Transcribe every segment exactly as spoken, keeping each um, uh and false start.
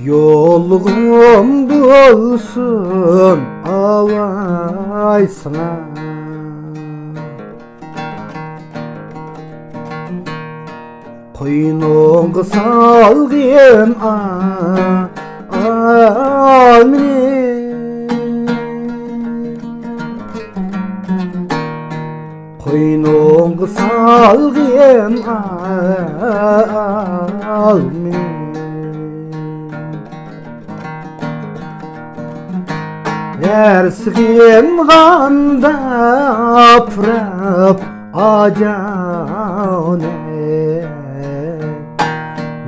يولۇغۇم بولسۇن ئاۋاي ساڭا. قوينۇڭغا سالغىن ئا-، ئالمىنى. قوينۇڭغا سالغىن ئا-، ئالمىنى. ھەر سېغىنغاندا پۇراپ ئاجانى،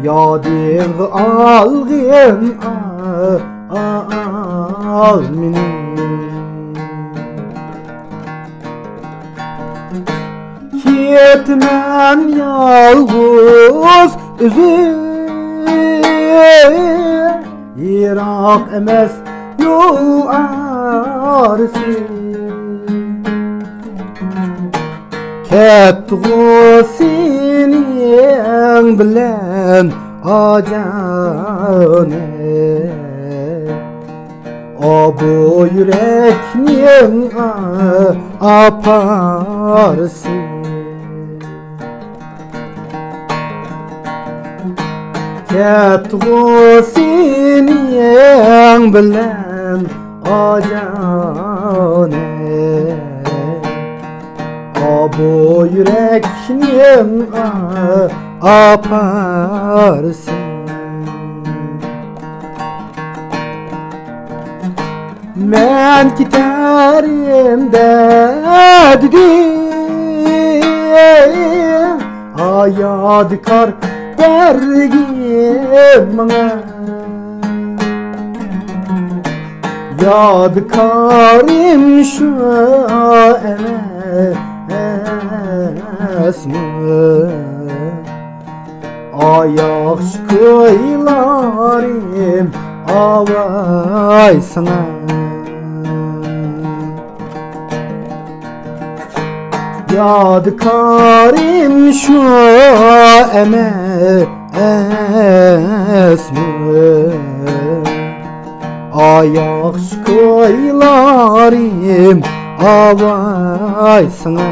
يادىغا ئالغىن ئا-، ئا-، ئالمىنى. كېتىمەن يالغۇز ئۆزۈم، يىراق ئەمەس يول ئارىسى. كەتتىغۇ سېنىڭ بىلەن ئاجانى، ئا، بۇ يۈرەكنىڭ ئا-، ئاپارىسى. كەتتىغۇ سېنىڭ بىلەن ئاجانى، ئا، بۇ يۈرەكنىڭ ئا-، ئاپارىسى. مەن كېتەرىمدە دېدى، ئا، يادىكار بەرگىن ماڭا. يادىكارىم شۇ ئەمەسمۇ؟ ئا، ياخشى كۈيلىرىم ئاۋاي ساڭا. يادىكارىم شۇ ئەمەسمۇ؟ ئا، ياخشى كۈيلىرىم ئاۋاي ساڭا.